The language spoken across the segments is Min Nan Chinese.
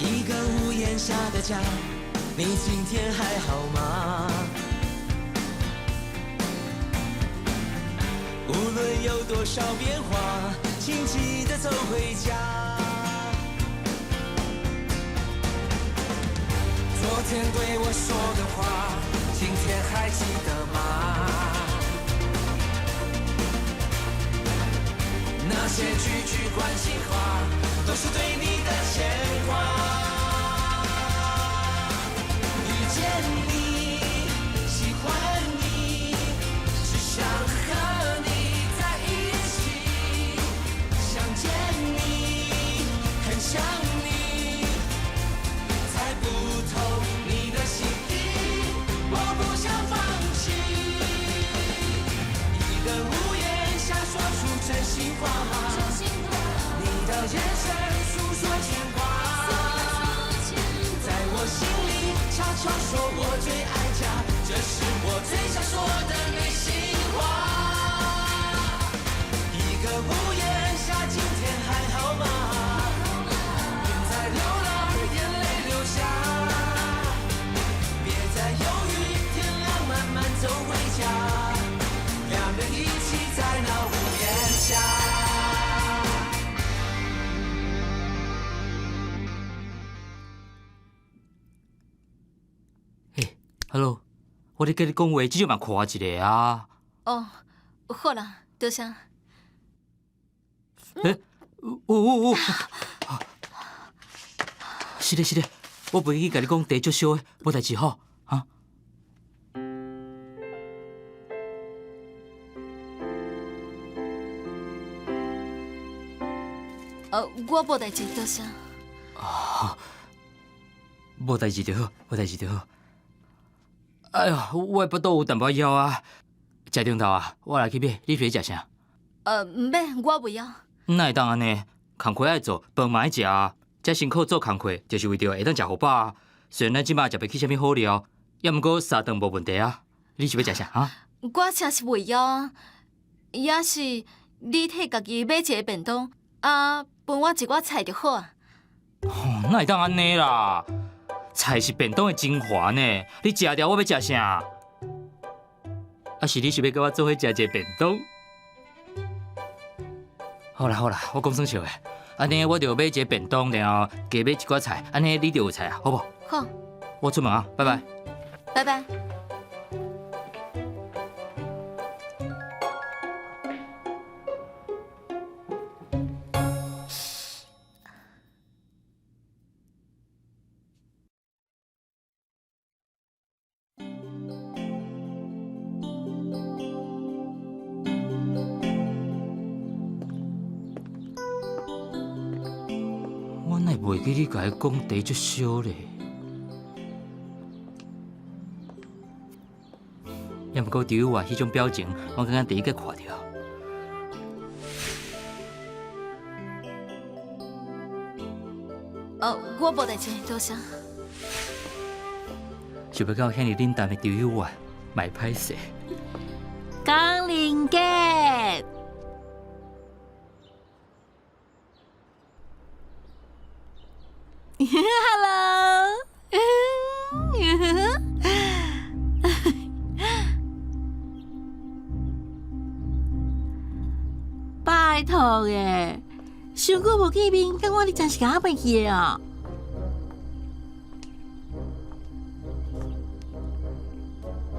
一個屋檐下的家，你今天還好嗎？無論有多少變化，請記得走回家。昨天對我說的話，今天還記得嗎？那些句句關心話，都是對你的牽掛。遇見你，喜歡你，只想和你在一起。想見你，很想你，猜不透你的心意，我不想放棄。一個屋檐下說出真心話，你的眼神訴說牽掛，在我心裡悄悄說我最愛家，這是我最想說的內心話。一個屋檐下，今天還好嗎？別再流浪，眼淚流下，別再猶豫，天亮慢慢走回家，兩人一起在那屋檐下。嘿，Hello，我咧佮你講話，至少嘛看我一下啊。哦，好啦，多謝。欸，有有有，是咧是咧，我袂記共你講茶足燒的，無代誌吼，哈。我無代誌，多謝。啊，無代誌就好，無代誌就好。哎喲，我的腹肚有淡薄仔枵啊，食中晝啊，我來去買，你欲食啥？毋免，我袂枵。哪會當按呢？工課愛做，飯嘛愛食啊。遮辛苦做工課，就是為著會當食予飽啊。雖然咱這擺食袂起啥物好料，猶毋過三頓無問題啊。你是欲食啥啊？我誠是袂枵啊，抑是你替家己買一个便當，啊，分我一寡菜就好啊。哦，哪會當按呢啦？菜是便當的精華呢，你食掉我欲食啥？啊是你是欲佮我做伙食一个便當？好啦好啦，我講耍笑的，按呢我就買一个便當，然後加買一寡菜，按呢你就有菜啊，好無？好。我出門啊，拜拜。拜拜。我哪會袂記你共伊講茶足燒咧？猶毋過張友彼種表情，我敢若第一个看著。我無代誌，多謝。想欲到遐爾冷淡的張友嘛會歹勢。江玲杰。Hello，拜託的，傷久無見面，感覺你真是共我變去的哦。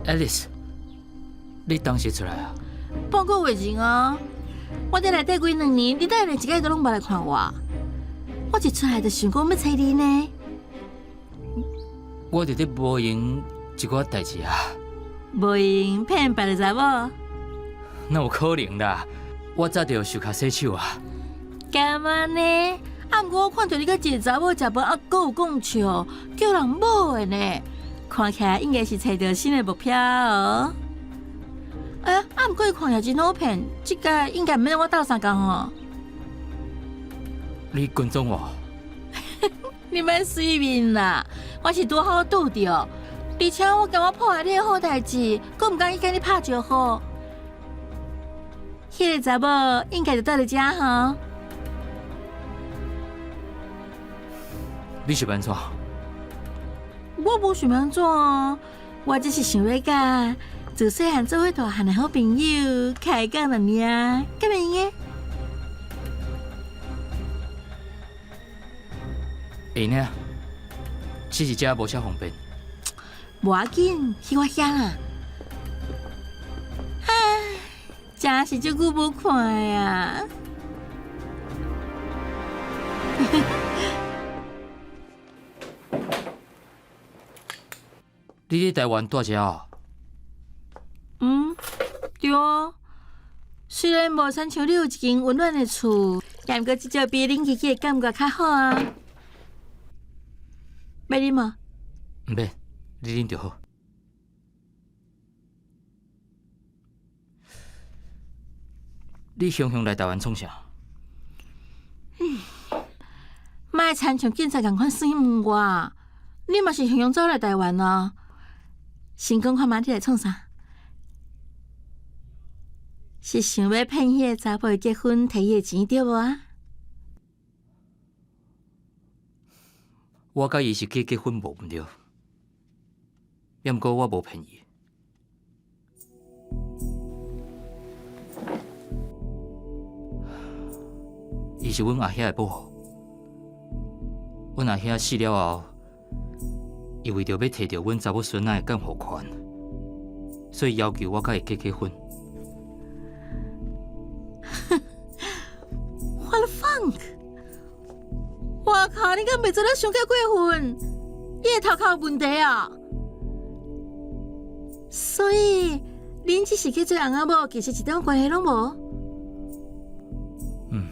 Alice，你當時出來啊？半個月前啊，我佇內底幾兩年，你哪會連一擺都攏無來看我？我一出來就想講欲揣你呢。我佇咧無閒一寡代誌啊。無閒騙別个查某？哪有可能啦？我早就受卡洗手啊。敢按呢？啊，毋過我看著你佮一个查某食飯，啊，閣有講笑，叫人某的呢。看起來應該是揣著新的目標哦。欸，啊，毋過伊看起來真好騙，這個應該毋免我鬥相共吼。你跟蹤我？你莫隨便啦，我是拄好拄著，而且我感覺破壞你的好代誌，閣毋敢去共你拍招呼。彼个查某應該就蹛佇遮吼。你是欲按怎？我無想欲按怎啊，我只是想欲佮自細漢做伙大漢的好朋友開講爾爾，敢會用的？會呢，只是遮無啥方便。無要緊，去我遐啦。唉，真是足久無看啊！你佇台灣蹛遮哦？嗯，對啊。雖然無親像你有一間溫暖的厝，也毋過至少比恁家己的感覺較好啊。欲啉無？毋免，你啉就好。你雄雄來台灣創啥？嗯，莫親像警察仝款耍問我，你嘛是雄雄走來台灣啊？先講看覓你來創啥？是想欲騙彼个查某結婚，提伊的錢對無啊？我佮伊是假結婚無毋對，抑毋過我無騙伊。伊是阮阿兄的某，阮阿兄死了後，伊為著欲提著阮查某孫仔的監護權，所以要求我佮伊假結婚。 What the fuck！我靠，你敢袂做得傷過過分？你的頭殼有問題啊！所以，恁只是去做翁仔某，其實一點關係攏無。嗯。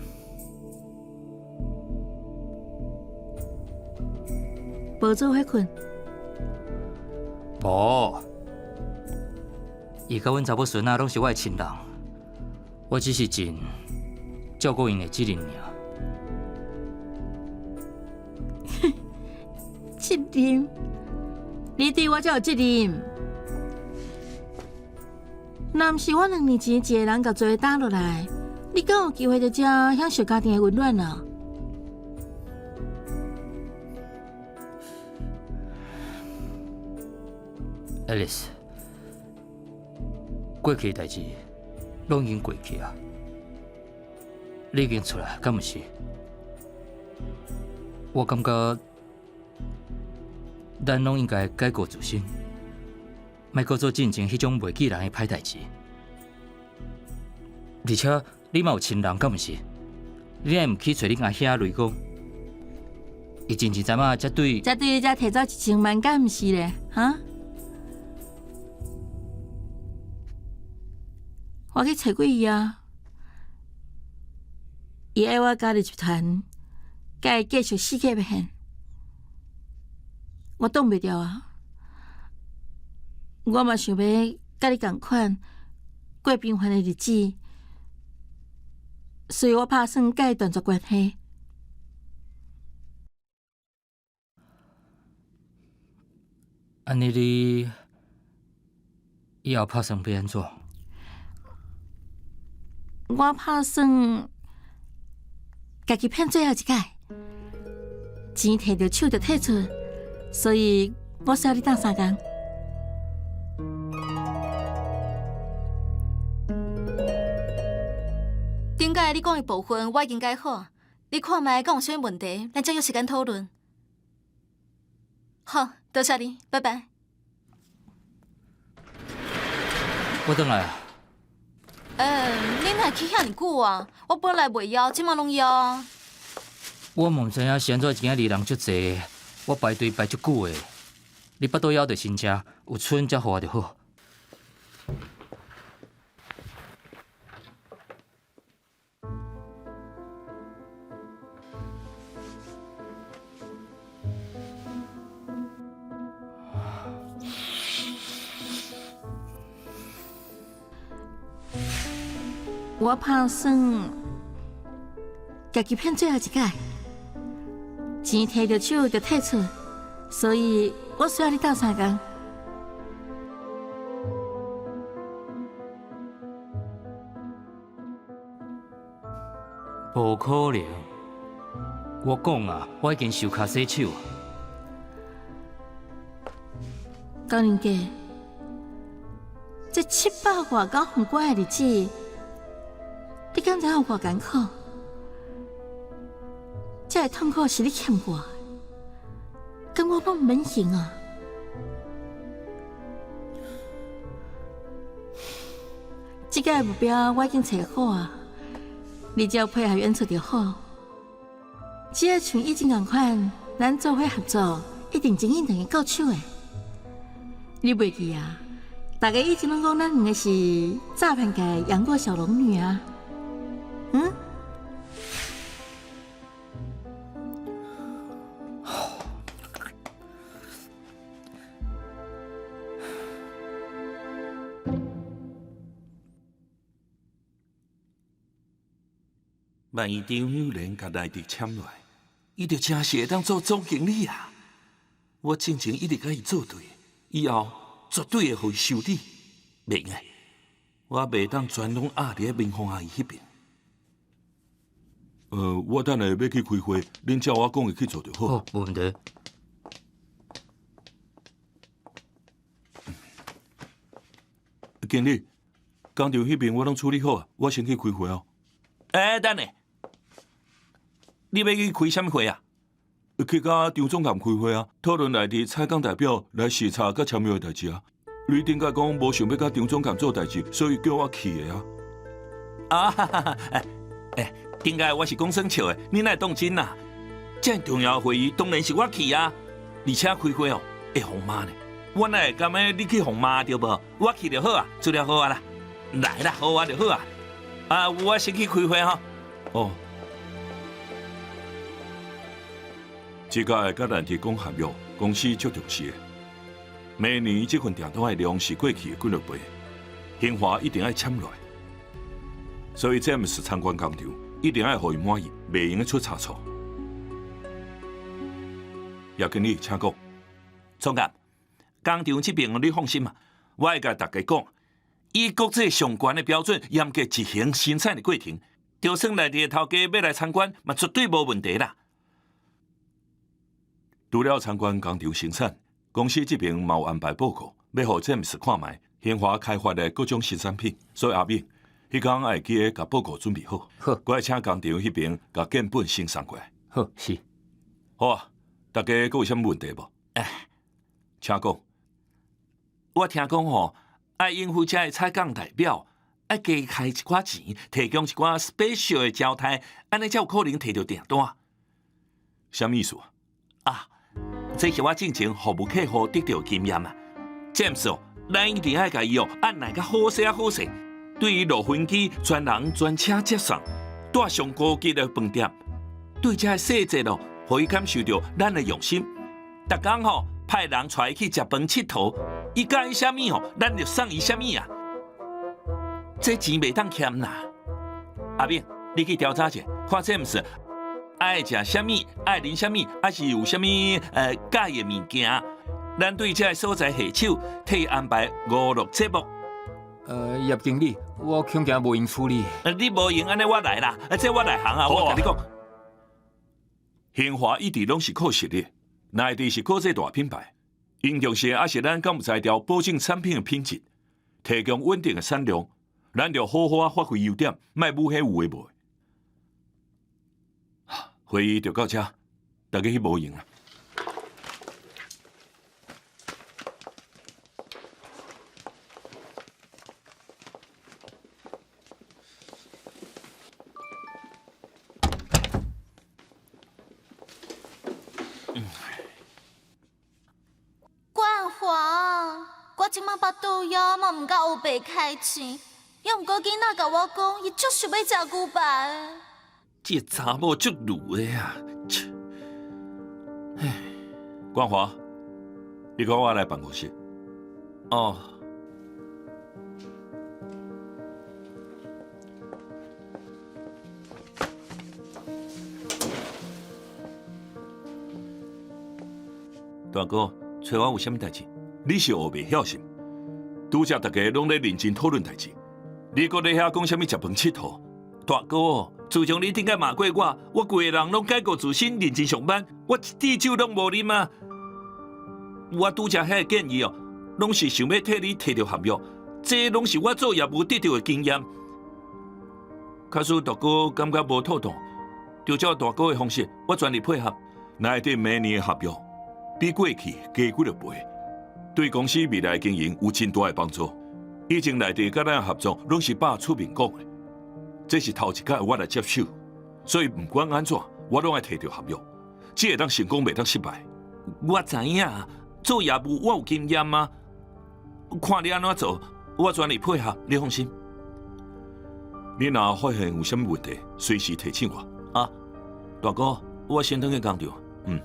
無做伙睏？無。伊佮阮查某孫仔攏是我的親人，我只是盡照顧𪜶的責任爾。責任？你對我才有責任。若毋是我兩年前一个人共做擔落來，你敢有機會佇遮享受家庭的溫暖啊？Alice，過去的代誌攏已經過去啊，你已經出來，敢毋是？我感覺咱攏應該改過自新，莫閣做進前彼種袂記人的歹代誌。而且你嘛有親人，敢毋是？你會毋去揣恁阿兄雷公？伊進前陣仔才對，才對你遮提走一千萬，敢毋是咧？哈？我去揣過伊啊，伊愛我加入集團，共伊繼續四處騙，我擋袂牢啊！我嘛想欲佮你仝款過平凡的日子，所以我拍算共伊斷絕關係。按呢你以後拍算欲按怎？我拍算家己騙最後一擺，錢提著手就退出，所以我需要你鬥相共。頂擺你講的部分我已經改好，你看覓敢有啥物問題，咱才約時間討論。好，多謝你，拜拜。我轉來啊。欸，你哪會去遐爾久啊？我本來袂枵，這馬攏枵啊。我嘛毋知影是按怎一間裡人足濟，我排隊排足久的。你腹肚枵就先食，有賰才予我就好。我拍算家己騙最後一擺，錢提著手就退出，所以我需要你鬥相共。無可能，我講啊，我已經收跤洗手。江仁傑，這700外工宏觀的日子，你敢知影有偌艱苦？這个痛苦是你欠我的，敢我攏毋免還啊？這个目標我已經揣好啊，你只要配合演出就好。只要像以前仝款，咱做伙合作，一定真緊就會到手的。你袂記啊？大家以前攏講咱兩個是詐騙界的楊過小龍女啊？嗯？萬一張友蓮共內地簽落來，伊就真是會當做總經理啊！我進前一直共伊做對，以後絕對會予伊修理。袂用的，我袂當全攏壓佇咧明鳳阿姨彼邊。我等下欲去開會，恁照我講的去做就好。好，無問題。經理，工廠彼邊我攏處理好啊，我先去開會哦。欸，等下，你欲去開啥物會啊？去佮張總監開會啊，討論內地採購代表來視察佮簽約的代誌啊。你頂擺講無想欲佮張總監做代誌，所以叫我去的啊。啊哈哈！欸欸，頂擺我是講耍笑的，你哪會當真啊？這麼重要的會議當然是我去啊，而且開會哦會予罵呢。我哪會甘願你去予罵對無？我去就好啊，資料予我啦，來啦，予我就好啊。啊，我先去開會吼。哦，這擺佮內地講合約，公司足重視的。明年這份訂單的量是過去的幾落倍，興華一定愛簽落來。所以這毋是參觀工廠，一定愛予伊滿意，袂用得出差錯。葉經理，請講。總監，工廠這邊你放心啊，我會共大家講，以國際上懸的標準嚴格執行生產的過程，就算內地的頭家欲來參觀，嘛絕對無問題啦。除了參觀工廠生產，公司這邊嘛有安排報告，欲予詹姆斯看覓興華開發的各種新產品。所以阿敏，彼工愛記得共報告準備好。好，閣愛請工廠彼邊共建本先送過來。好，是。好啊，大家閣有啥物問題無？哎，請講。我聽講吼，愛應付這个採購代表，愛加開一寡錢，提供一寡 special 的招待，按呢才有可能提著訂單。啥物意思啊？啊，這是我進前服務客戶得著的經驗啊。詹姆斯哦，咱一定愛共伊哦按捺較好勢啊好勢，對於落飛機專人專車接送，帶上高級的飯店，對這个細節哦，予伊感受著咱的用心。逐工吼派人帶伊去食飯𨑨迌，伊佮意啥物吼，咱就送伊啥物啊。這錢袂當儉啦。阿敏，你去調查者，看詹姆斯愛食啥物，愛啉啥物，抑是有啥物佮意的物件，咱對這个所在下手，替伊安排娛樂節目。葉經理，我恐驚無閒處理。你無閒按呢，我來啦。這我內行啊，我共你講。興華一直攏是靠實力，內地是國際大品牌，𪜶重視的抑是咱敢有才調保證產品的品質，提供穩定的產量，咱著好好仔發揮優點，莫舞彼有的無的。會議就到這，大家去無閒啦。冠華，我這擺腹肚枵嘛毋敢烏白開錢，猶毋過囡仔共我講，伊足想欲食牛排。這个查某足魯的啊！切，唉，冠華，你佮我來辦公室。哦。大哥，揣我有啥物代誌？你是烏白曉是？拄才大家攏咧認真討論代誌，你閣咧遐講啥物食飯𨑨迌？大哥，自从你顶摆骂过我，我规个人拢改过自新，认真上班，我一滴酒拢无啉啊。我拄才彼个建议哦，拢是想欲替你提著合约，这拢是我做业务得著的经验。假使大哥感觉无妥当，就照大哥的方式，我全力配合。内底明年的合约比过去加几若倍，对公司未来经营有真大的帮助。以前内地佮咱合作，拢是爸出面讲的，这是头一摆我来接手，所以毋管按怎，我拢爱提著合约，只会当成功，袂当失败。我知影，做业务我有经验啊，看你按怎做，我全力配合，你放心。你若发现有啥物问题，随时提醒我。啊，大哥，我先转去工厂。嗯。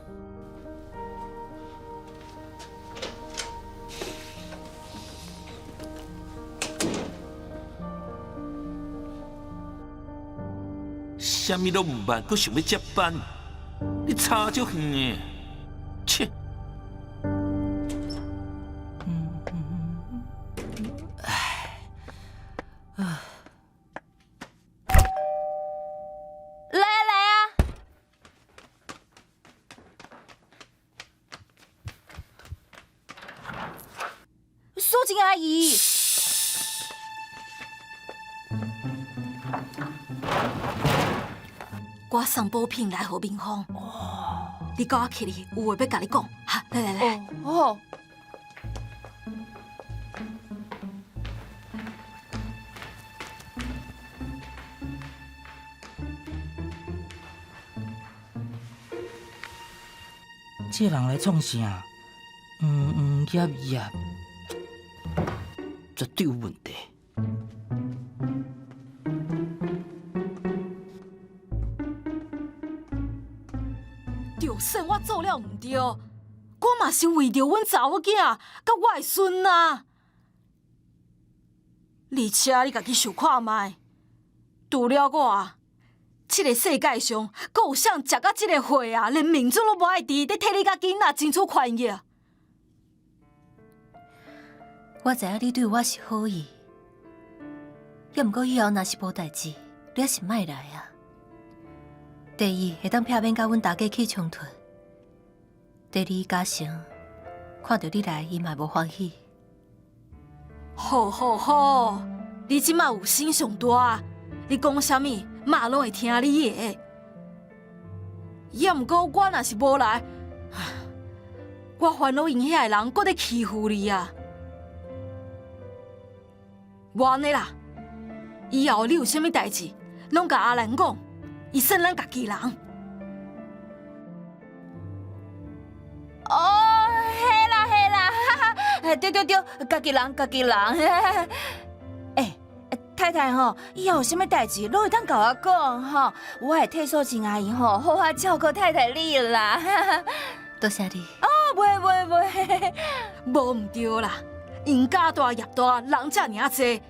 啥物拢毋捌，阁想欲接班，你差足远的，切！来啊来啊！素贞阿姨，我送补品来予明芳。你佮我起去，有话欲共你讲。哈，来来来。哦。这人来创啥？嗯嗯业业，绝对有问题。就算我做了毋对，我嘛是为著阮查某囝佮我的孙啊。而且你家己想看觅，除了我，这个世界上阁有谁食到这个货啊？连面子拢无爱挃，咧替你佮囡仔争取权益。我知影你对我是好意，也毋过以后若是无代志，你也是莫来啊。第一，会当避免佮阮大家起冲突；第二，嘉诚看著你来，伊嘛无欢喜。好好好，你这马有心上大，你讲啥物，妈拢会听你的。也毋过我若是无来，我烦恼𪜶遐个人阁咧欺负你啊！无按呢啦，以后你有啥物代志，拢共阿兰讲，伊算咱家己人。哦，嘿啦嘿啦，哈哈，对对对，家己人家己人。欸，太太吼，以后有啥物代志，拢会当共我讲吼，我会替素贞阿姨吼好好照顾太太你啦。多谢你。哦，袂袂袂，无毋对啦。𪜶家大业大，人遮尔仔济，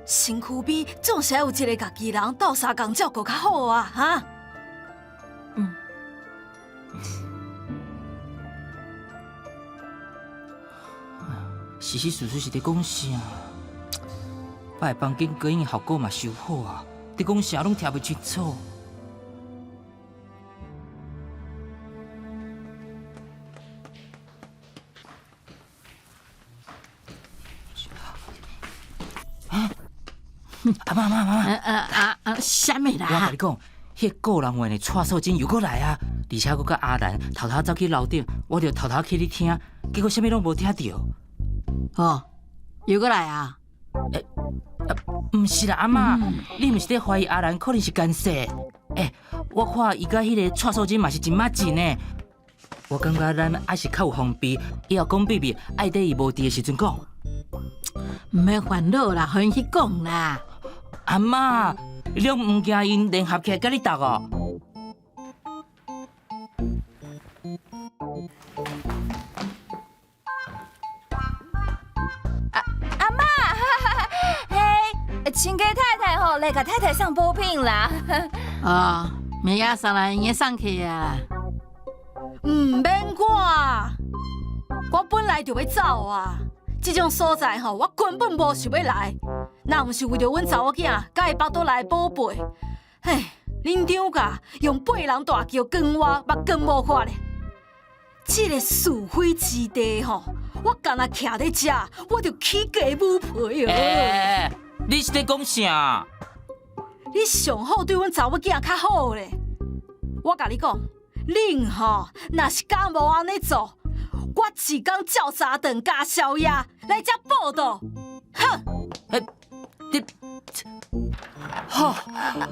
身躯边总是爱有一个家己人斗相共照顾较好啊！哈。嗯。时时事事是伫讲啥？摆房间隔音效果嘛伤好啊，伫讲啥拢听袂清楚。阿嬷阿嬷阿嬷，啥物啦？我共你讲，彼个顾人员的蔡素贞又阁来啊，而且阁佮阿兰偷偷走去楼顶，我就偷偷去咧听，结果啥物拢无听著。哦，又阁来啊？欸，毋是啦，阿嬷，你毋是咧怀疑阿兰可能是奸细？欸，我看伊佮彼个蔡素贞嘛是真密切呢。我感觉咱还是较有防备，以后讲秘密爱伫伊无伫的时阵讲。毋免烦恼啦，予𪜶去讲啦。阿嬷，你拢毋惊𪜶联合起来佮你斗哦？阿嬷，嘿，亲家太太吼来共太太送补品啦。哦，物件送来，𪜶送去啊。毋免赶，我本来就欲走啊。这种所在吼，我根本无想欲来。若毋是为著阮查某囝佮伊腹肚内宝贝，嘿，恁張家用八人大轎扛我，嘛扛無法咧。這个是非之地吼，我干焦徛佇遮，我就起雞母皮哦。欸，你是咧講啥？你上好對阮查某囝較好咧。我共你講，恁吼若是敢無按呢做，我一工照三頓加宵夜來遮報到。哼！欸，你，吼！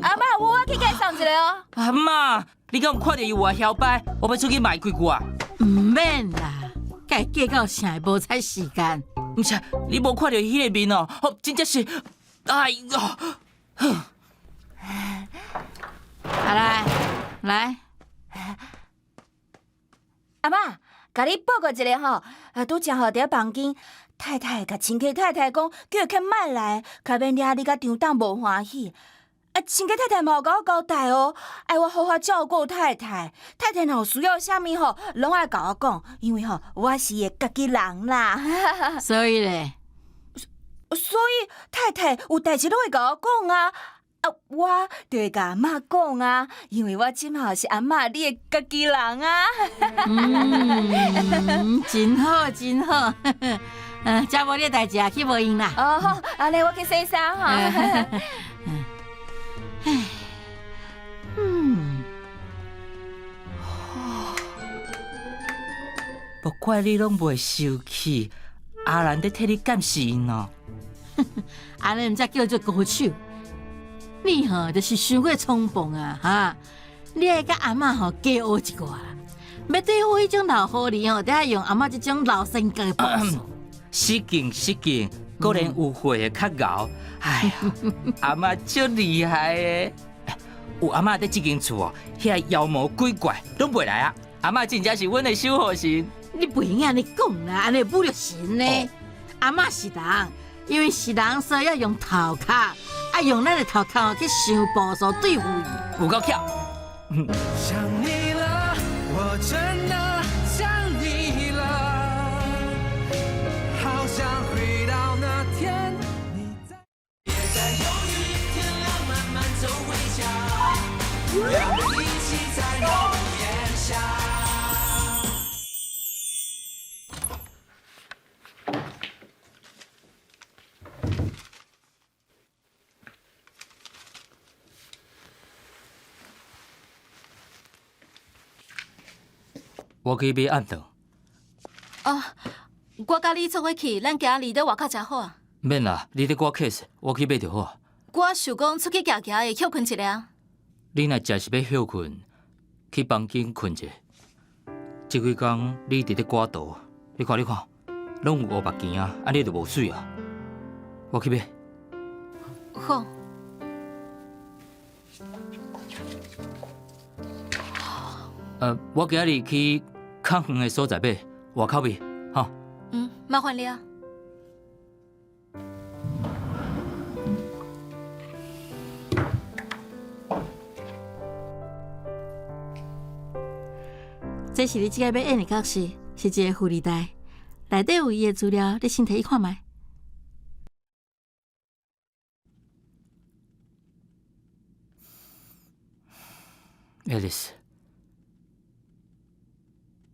阿嬤，我去共伊送一个哦。阿嬤，你敢有看著伊有偌囂掰？我欲出去賣幾句啊？毋免啦，共伊計較啥會無彩時間。毋是，你無看著伊彼個面哦，哦，真正是，哎喲！啊來來，阿嬤，共你報告一下吼，啊，拄才吼佇咧房間，太太共親家太太講，叫伊較莫來，較免惹你佮張董無歡喜。啊，親家太太嘛有共我交代哦，愛我好好照顧太太。太太若有需要啥物吼，攏愛共我講，因為吼我是伊的家己人啦。所以咧，所以太太有代誌攏會共我講啊，啊，我就會共阿嬤講啊，因為我這馬是阿嬤你的家己人啊。嗯，真好，真好。嗯，這無你的代誌啊，去無閒啦。哦，好，按呢我去洗衫吼。唉，嗯，無怪你攏袂生氣，阿蘭咧替你監視𪜶哦。按呢毋才叫做高手。你吼就是傷過衝動啊，哈！你愛佮阿嬤吼加學一寡啦。欲對付彼種老狐狸吼，得愛用阿嬤這種老身家的步數。失敬失敬，果然有歲的較𠢕。哎呀，阿嬤足厲害的，有阿嬤佇這間厝哦，遐妖魔鬼怪攏袂來啊！阿嬤真正是阮的守護神。你袂用按呢講啦，按呢侮辱神呢。阿嬤是人，因為是人，所以要用頭殼，愛用咱的頭殼去想步數對付伊。有夠巧。想你了，我真的想你了，好想回到那天。你在，別再猶豫，天亮慢慢走回家，兩個一起在屋檐下。我去買暗頓。哦，我佮你做伙去，咱今日佇外口食好啊。免啦，你咧趕 case，我去買就好啊。我想講出去行行會歇睏一下。你若誠是欲歇睏，去房間睏者。這幾工你佇咧趕圖，你看你看，攏有烏目鏡啊，按呢就無媠啊。我去買。好。我今日去較遠的所在買，外口味，吼。嗯，麻煩你啊。這是你這擺欲演的角色，是一个富二代。內底有伊的資料，你先提去看覓。 Alice，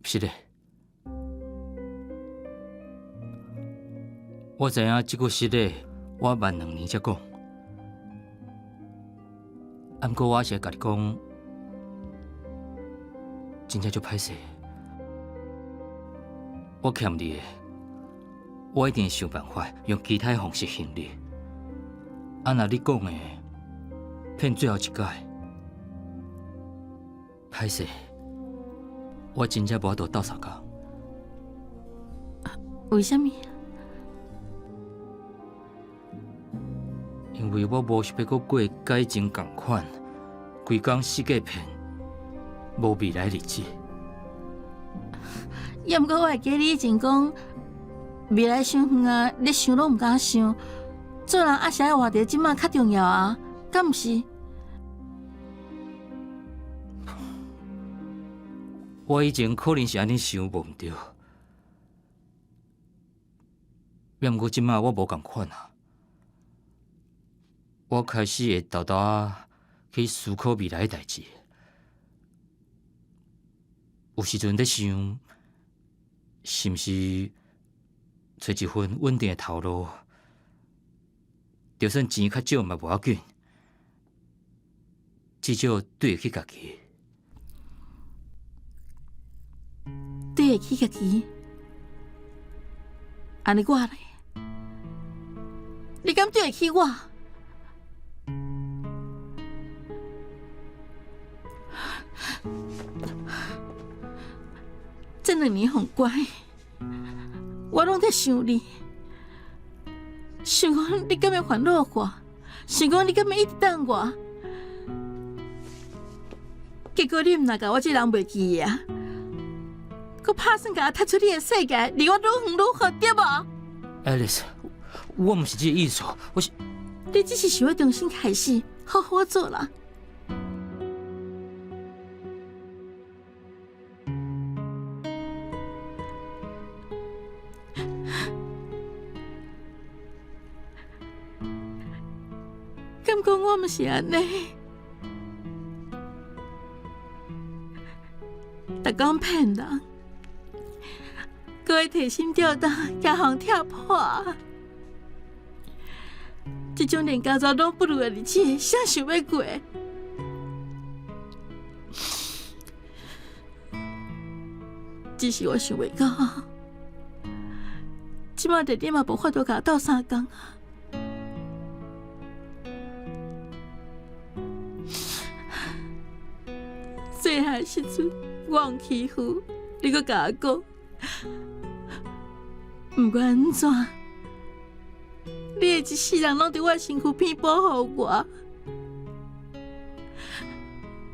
是的，我知影這句實話，我慢兩年才講。啊，毋過我還是會共你講，真正足歹勢。我欠你的，我一定會想辦法用其他的方式還你。啊，若你講的騙最後一擺，歹勢，我真正無法度鬥相共。為啥物？因為我無想欲閣過佮以前仝款，規工四界騙，無未來的日子。抑毋過我會記你以前講未來傷遠啊，你想攏毋敢想。做人抑是愛活佇這馬較重要啊，敢毋是？我以前可能是按呢想無毋對，抑毋過這馬我無仝款啊。我開始會沓沓仔去思考未來的代誌。有時陣咧想，是毋是揣一份穩定的頭路，就算錢較少嘛無要緊，至少對得起家己。對得起家己，按呢我咧，你敢對得起我？這兩年予關，我攏在想你，想講你敢會煩惱我，想講你敢會一直等我，結果你毋但共我這人袂記啊，閣拍算共我踢出你的世界，離我愈遠愈好，對無？Alice，我毋是這個意思，我是……你只是想欲重新開始，好好做人。敢講我毋是按呢？逐工騙人，閣會提心吊膽，驚予人拆破。這種連家查攏不如的日子，誰想欲過？只是我想袂到，這擺弟弟嘛無法度共我鬥相共啊！細漢時陣，我予欺負，你閣共我講，毋管按怎，你的一世人攏佇我身軀邊保護我，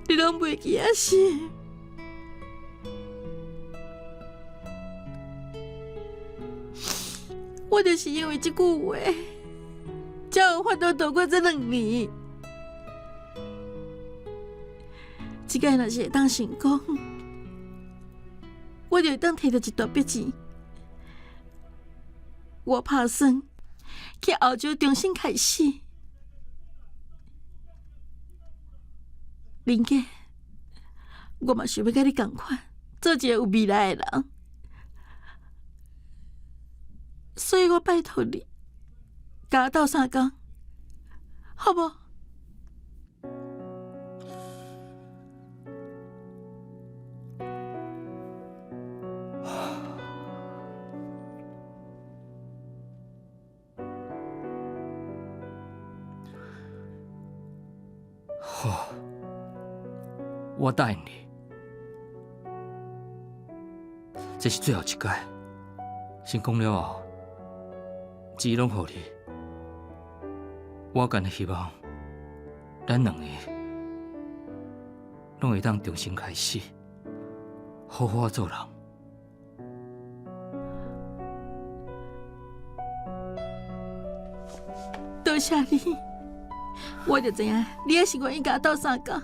你攏袂記啊是？我就是因為這句話，才有法度度過這兩年。這擺若是會當成功，我就會當提著一大筆錢，我拍算去澳洲重新開始。林杰，我嘛想欲佮你仝款，做一个有未來的人，所以我拜託你，共我鬥相共，好無？好，我答應你，這是最後一擺，成功了後，錢攏予你。我干焦希望，咱兩個攏會當重新開始，好好做人。多謝你，我就知影你也是願意共我鬥相共。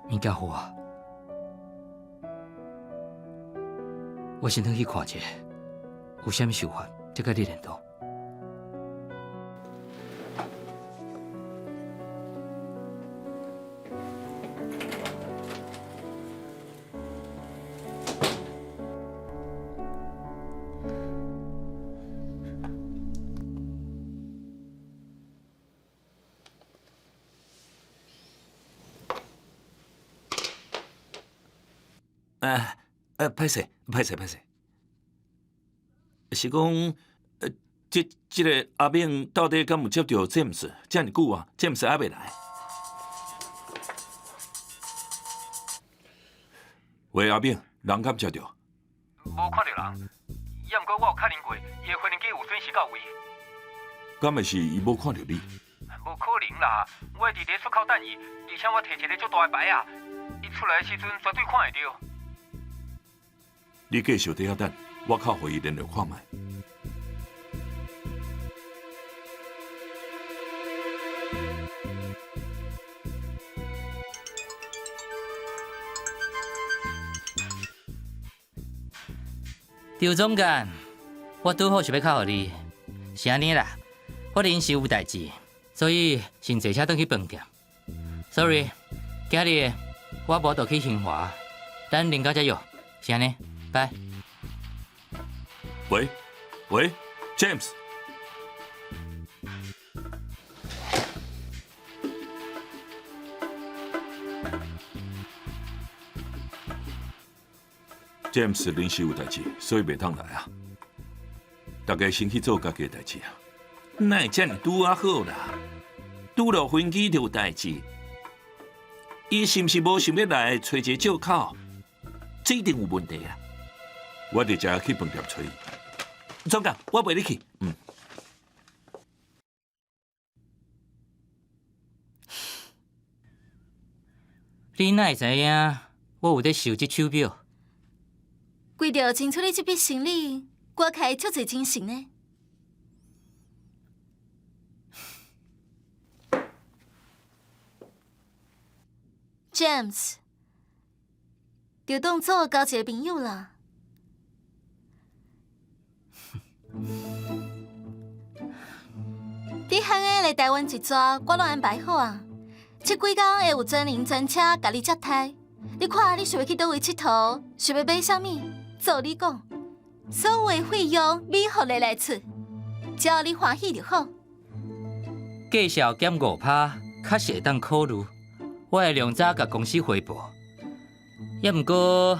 物件予我，我先轉去看一下，有啥物想法，再佮你聯絡。啊，歹勢，歹勢，歹勢。是講，這個阿明到底敢有接著詹姆斯遮爾久啊？詹姆斯猶未來。喂，阿明，人敢接著？無看著人，抑毋過我有確認過，伊的飛行機有準時到位。敢會是伊無看著你？無可能啦，我會佇咧出口等伊，而且我提一个足大的牌仔，伊出來的時陣絕對看會著。你繼續佇遐等，我敲予伊聯絡看覓。張總監，我拄好想欲敲予你，是按呢啦。我我臨時有代誌，所以先坐車轉去飯店。Sorry，今日我無法度去興華，咱另家再約，是按呢，拜。喂喂，James。James 臨時有代誌，所以袂當來啊。大家先去做家己的代誌啊。哪會遮爾拄仔好啦？拄落飛機就有代誌，伊是毋是無想欲來揣一个借口？這一定有問題啊！我直接去飯店揣伊。總監，我陪你去。嗯。你哪會知影我有咧收這手錶？為著爭取你這筆生意，我開足濟精神呢。James，就當做交一個朋友啦。你喊的來台灣一逝，我攏安排好啊。這幾工會有專人專車共你接載。你看你想欲去佗位𨑨迌，想欲買啥物，做你講。所有的費用美福利來出，只要你歡喜就好。價數減5%，確實會當考慮。我會量早共公司匯報。猶毋過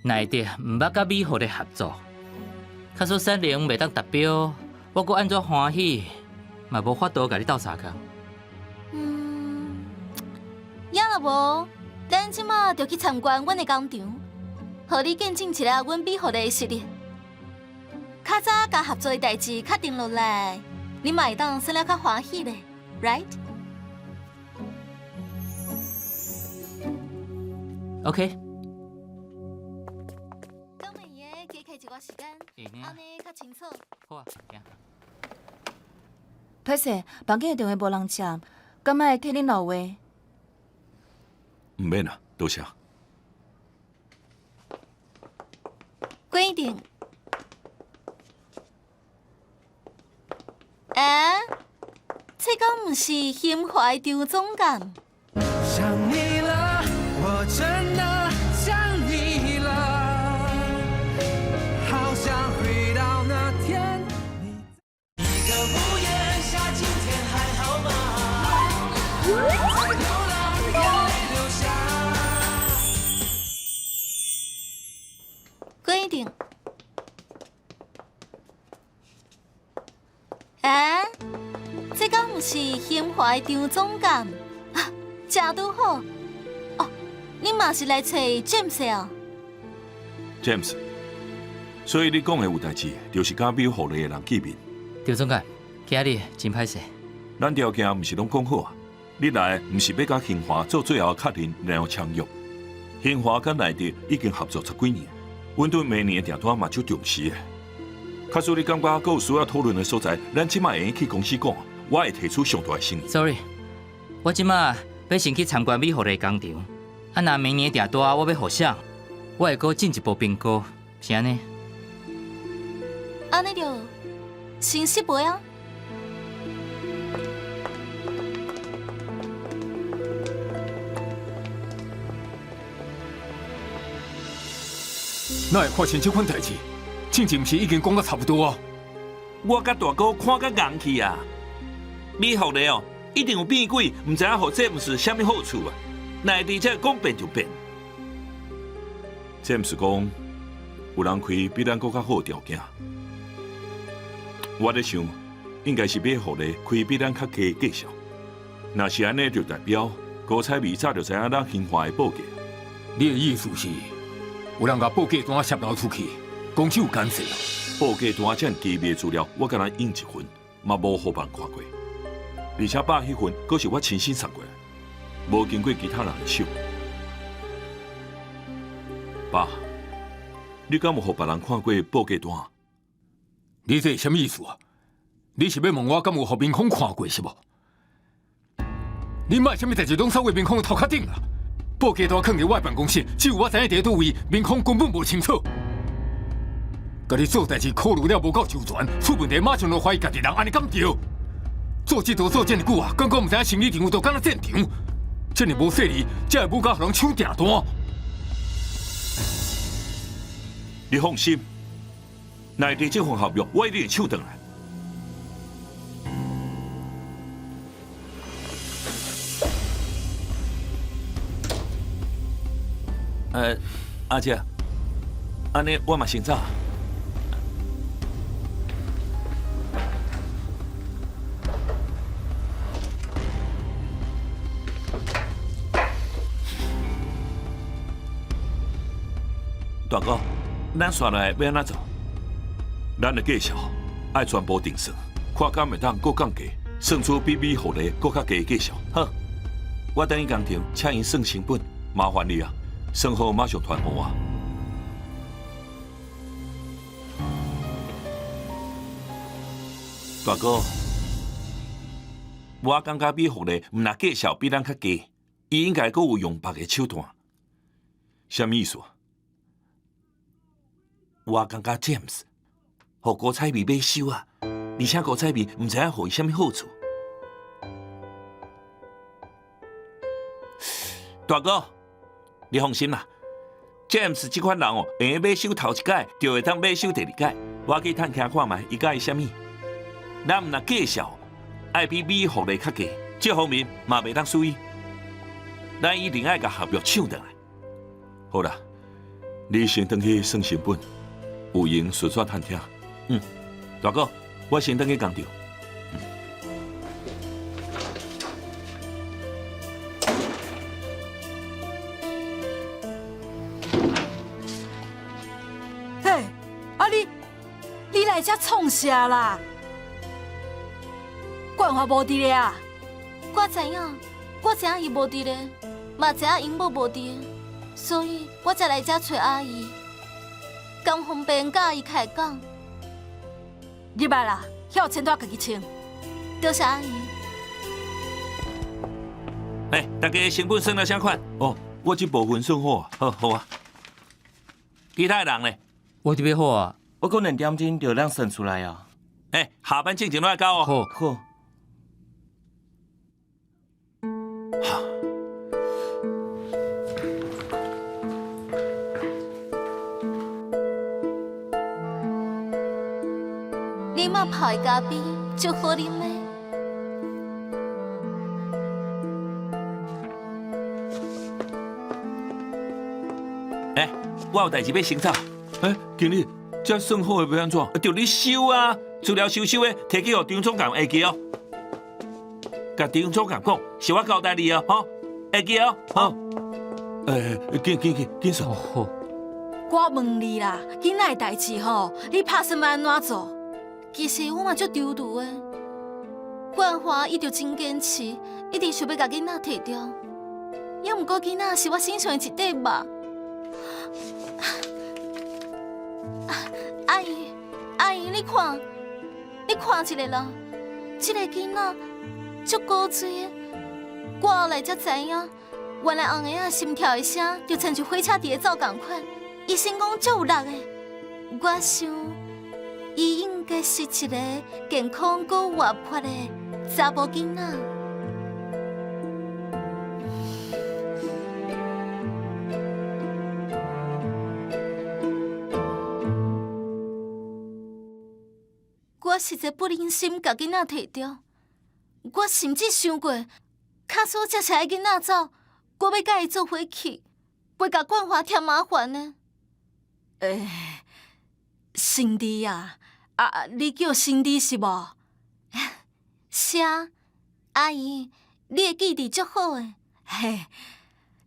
奈德毋捌佮美福利合作，假使產能袂當達標，我閣按怎歡喜，嘛無法度共你鬥相共。嗯，也若無，咱這馬就去參觀阮的工廠，予你見證一下阮美福利的實力。較早共合作的代誌確定落來，你嘛會當算了較歡喜咧，right？OK。敢會用得加開一寡時間，按呢較清楚。好啊，行。歹勢，房間的電話無人接，敢愛替恁留話？毋免啦，多謝。規定。欸，這敢毋是興華的張總監？想你了，我真的想你了，好想回到那天。一個屋檐下，今天還好嗎？在流浪，眼淚流下。規定。欸，這敢毋是興華的張總監？啊，誠拄好。哦，你嘛是來揣 James 的哦？James，所以你講的有代誌，就是佮美福利的人見面。張總監，今日真歹勢。咱條件毋是攏講好啊？你來毋是欲佮興華做最後確認，然後簽約。興華佮內地已經合作十幾年，阮對明年的訂單嘛足重視的。假使你感覺閣有需要討論的所在，咱這馬會用去公司講，我會提出上大的誠意。 Sorry，我這馬欲先去參觀美福利工廠。啊，若明年訂單我欲予誰，我會閣進一步評估，是按呢？按呢就先失陪啊！哪會發生這款代誌？進前毋是已經講甲差不多啊？我佮大哥看甲戇去啊！美福利哦，一定有變鬼，毋知影予這毋是啥物好處啊？內地這講變就變。這毋是講有人開比咱閣較好條件。我咧想，應該是美福利開比咱較低價數。若是按呢，就代表高彩美早就知影咱興華的報價。你的意思是，有人共報價單洩露出去？公司有干涉哦。報價單這麼機密的資料，我敢若印一份，嘛無予別人看過。而且爸彼份，閣是我親身送過來，無經過其他人的手。爸，你敢有予別人看過報價單？你這是啥物意思啊？你是欲問我敢有予民控看過是無？你莫啥物代誌攏掃過民控的頭殼頂啊！報價單囥佇我的辦公室，只有我知影佇佗位，民控根本無清楚。家己做代誌考慮了無夠周全，出問題馬上就懷疑家己人，按呢敢對？做這道做遮爾久啊，敢閣毋知影生理場就敢若戰場，遮爾無細膩，才會母家予人搶訂單。你放心，若會佇這份合約，我一定會搶轉來。阿姐，按呢我嘛先走。大哥，咱紲落來欲按怎做？咱的價數愛全部定算，看敢會當閣降價，算出比美福利閣較低的價數。好，我轉去工廠請𪜶算成本，麻煩你啊，算好馬上傳予我。大哥，我感覺美福利毋若價數比咱較低，伊應該閣有用別个手段。啥物意思？我感覺 James 予郭采美買收啊，而且郭采美毋知影予伊啥物好處。大哥，你放心啦，James 這款人哦，會用買收頭一擺，就會當買收第二擺。我去探聽看覓，伊佮意啥物。咱毋若價數愛比美福利較低，這方面嘛袂當輸伊。咱一定愛共合約搶轉來。好啦，你先轉去算成本。有閒順紲探聽。嗯，大哥，我先轉去工廠。嘿，啊你，你來遮創啥啦？冠華無佇咧啊？我知影，我知影伊無佇咧，嘛知影𪜶某無佇咧，所以我才來遮揣阿姨。敢方便佮伊開講？入來啦，遐有錢袋家己清。多謝阿姨。欸，大家成本算了啥款？哦，我這部分算好啊。好，好啊。其他的人咧？我這邊好啊。我講兩點鐘就當算出來啊。欸，下班之前攏愛交哦。好。好。你媽泡的咖啡足好啉的。欸，我有代誌欲先走。欸，經理，這算好的欲按怎？就你收啊，資料收收的，提去予張總監會記哦。共張總監講，是我交代你哦，吼，會記哦，吼。欸，緊緊緊緊算。好。我問你啦，囡仔的代誌吼，你拍算欲按怎做？其實我嘛足躊躇的，冠華伊就真堅持，一直想欲共囡仔提著，猶毋過囡仔是我身上的一塊肉。阿姨，阿姨，你看，你看一下啦，這個囡仔足古錐的，我後來才知影，原來紅鞋仔心跳的聲就親像火車佇咧走仝款，醫生講足有力的，我想。伊應該是一個健康閣活潑的查埔囡仔。我實在不忍心共囡仔提著，我甚至想過，假使這時囡仔走，我欲佮伊做伙去，袂共冠華添麻煩呢。欸，新弟啊！啊，你叫新弟是無？是啊，阿姨，你的記憶足好的。嘿，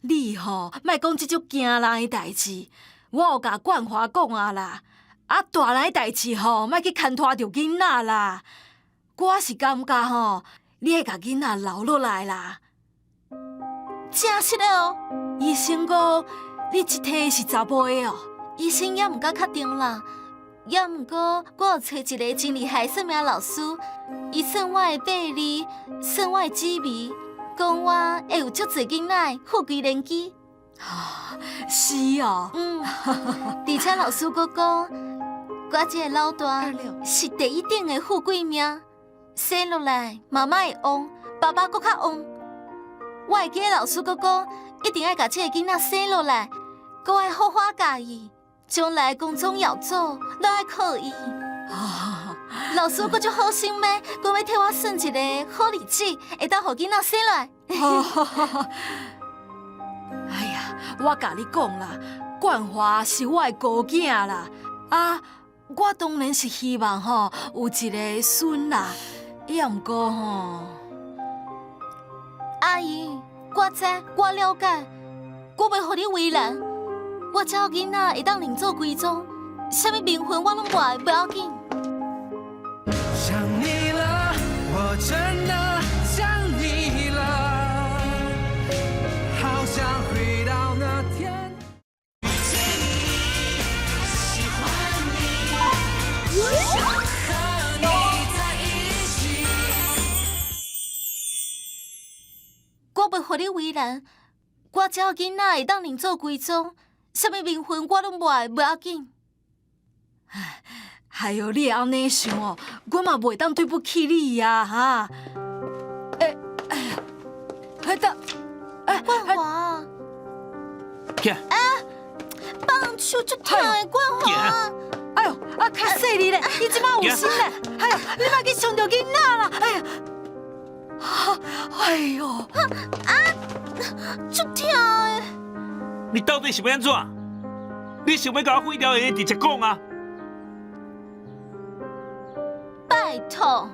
你吼莫講這種驚人的代誌，我有共冠華講啊啦。啊，大人的代誌吼，莫去牽拖著囡仔啦。我是感覺吼，你會共囡仔留落來啦。真實的哦，醫生講你這胎是查埔的哦。醫生猶毋敢確定啦。猶毋過，我有揣一個真厲害算命老師，伊算我的八字，算我的紫微，講我會有足濟囡仔富貴連枝。是哦。嗯。而且老師閣講，我這個老大是第一等的富貴命，生落來，媽媽會旺，爸爸閣較旺。我會記得老師閣講，一定愛共這個囡仔生落來，閣愛好好教伊，將來光宗耀祖，攏愛靠伊。老師閣足好心的，講欲替我算一個好日子，會當予囡仔生落來。哎呀，我共你講啦，冠華是我的孤囝啦，啊，我當然是希望吼有一個孫啦，也毋過吼，阿姨，我知，我了解，我袂予你為難，我只要囡仔會當認祖歸宗，啥物名分我攏無愛，無要緊。想你了，我真的想你了，好想回到那天。遇見你，喜歡你，想和你在一起。我袂予你為難，我只要囡仔會當認祖歸宗，啥物名分我攏無愛，無要緊。哎喲，你會按呢想哦，我嘛袂當對不起你呀，哈！欸，哎呀，彼得，哎，冠華，行，啊，放手足疼的冠華，哎喲，啊，較細膩咧，你這擺有心咧，哎喲，你莫去傷著囡仔啦，哎呀，哎喲，啊，足疼的！你到底是欲按怎？你想欲共我毀掉，會直接講啊！拜託，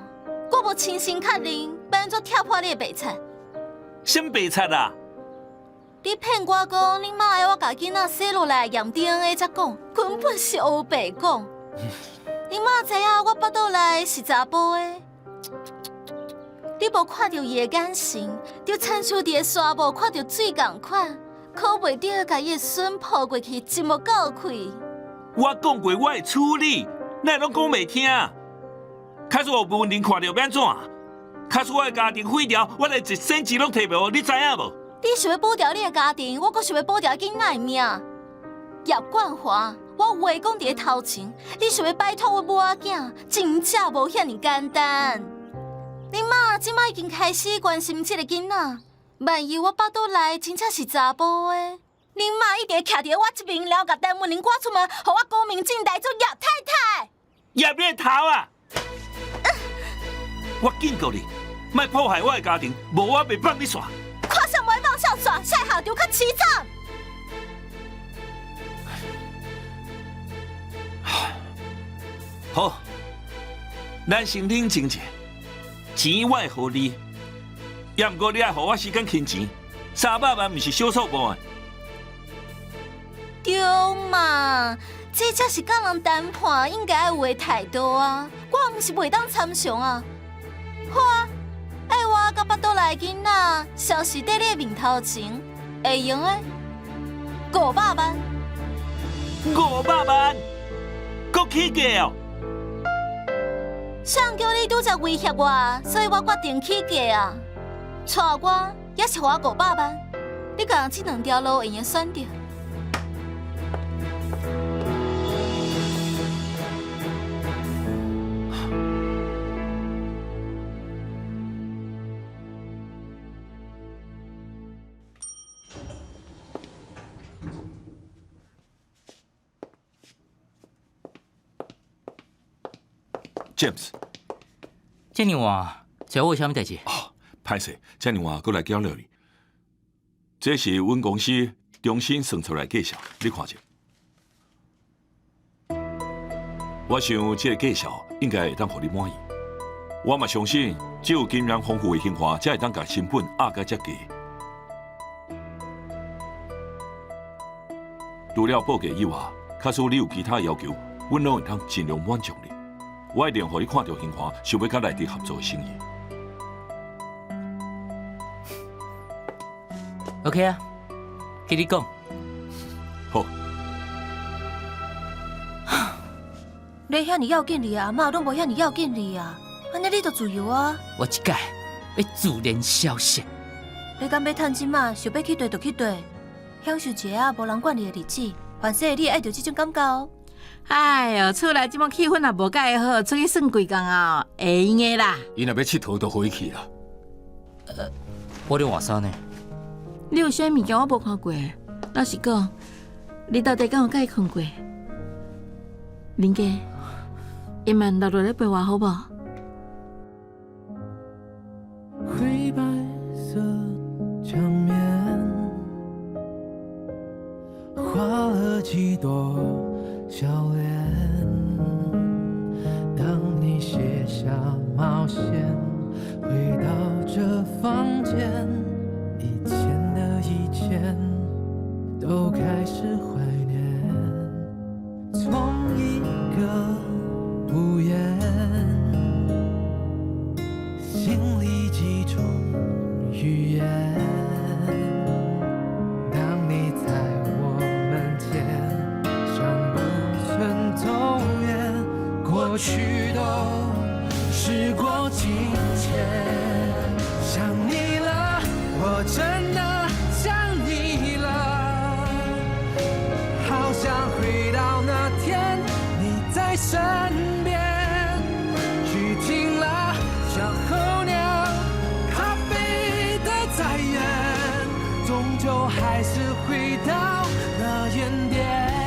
我無親身確認，欲按怎拆破你的白賊？啥物白賊啊？你騙我講，你媽愛我共囡仔生落來驗 DNA 才講，根本是烏白講。你媽知影我腹肚內是查埔的，你無看著伊的眼神，就親像佇个沙漠看著水仝款，可袂著共伊的孫抱過去，真無夠氣。我講過我會處理，哪會攏講袂聽？假使予文玲看著欲按怎？假使我的家庭毀掉，我連一仙錢攏提袂予，你知影無？你想欲保掉你的家庭，我閣想欲保掉囡仔的命。葉冠華，我話講佇咧頭前，你想欲擺脫阮母仔囝，真正無遐爾簡單。你媽這擺已經開始關心這個囡仔，萬一我腹肚內真正是查埔的，你媽一定會徛佇我這邊，然後共陳文玲趕出門，予我光明正大做葉太太。葉你的頭啊！我警告你，莫破壞我的家庭，無我袂放你煞。看誰袂放誰煞，誰下場較淒慘。好，咱先冷靜者，錢我會予你，也毋過你愛予我時間還錢，300萬毋是小數目的。對嘛，這才是佮人談判應該有的態度啊！我毋是袂當參詳啊。好啊，愛我佮腹肚內囡仔消失佇你的面頭前，會用的500萬。500萬，閣起價哦！誰叫你拄才威脅我，所以我決定起價啊！娶我也是予我500萬，你共這兩條路會用選擇。 James，這樣話，找我有啥物代誌？哦，歹勢，這樣話閣來攪擾你。這是阮公司重新算出來價數，你看者。我想這個價數應該會當予你滿意。我嘛相信，只有經驗豐富的興華，才會當共成本壓甲遮低。除了報價以外，假使你有其他要求，阮攏會當盡量滿足你。我一定予你看著興華想欲佮內地合作的誠意。 OK 啊，去你講。好。你遐爾要緊你的阿嬤攏無遐爾要緊你啊，按呢你就自由啊。我這擺欲自然消失。你敢欲趁這馬想欲去綴就去綴，享受一下無人管你的日子，凡勢你會愛著這種感覺哦。哎喲，厝內這麼氣氛也無蓋好，出去耍幾工啊，會用的啦。伊若欲𨑨迌，就予伊去啦。我咧換衫呢。你有啥物件我無看過？老實講，你到底敢有佮伊睏過？林家，伊慢落落來陪我好無？灰白色牆面，畫了幾朵笑臉。當你卸下帽線，回到這房間，以前的以前都開始懷念。從一個屋檐，心裡幾種語言。當你在我門前，像不曾走遠，過去都時過境遷。想你了，我真的想你了，好想回到那天你在身邊。雨停了，像候鳥，它飛得再遠，終究還是回到那原點。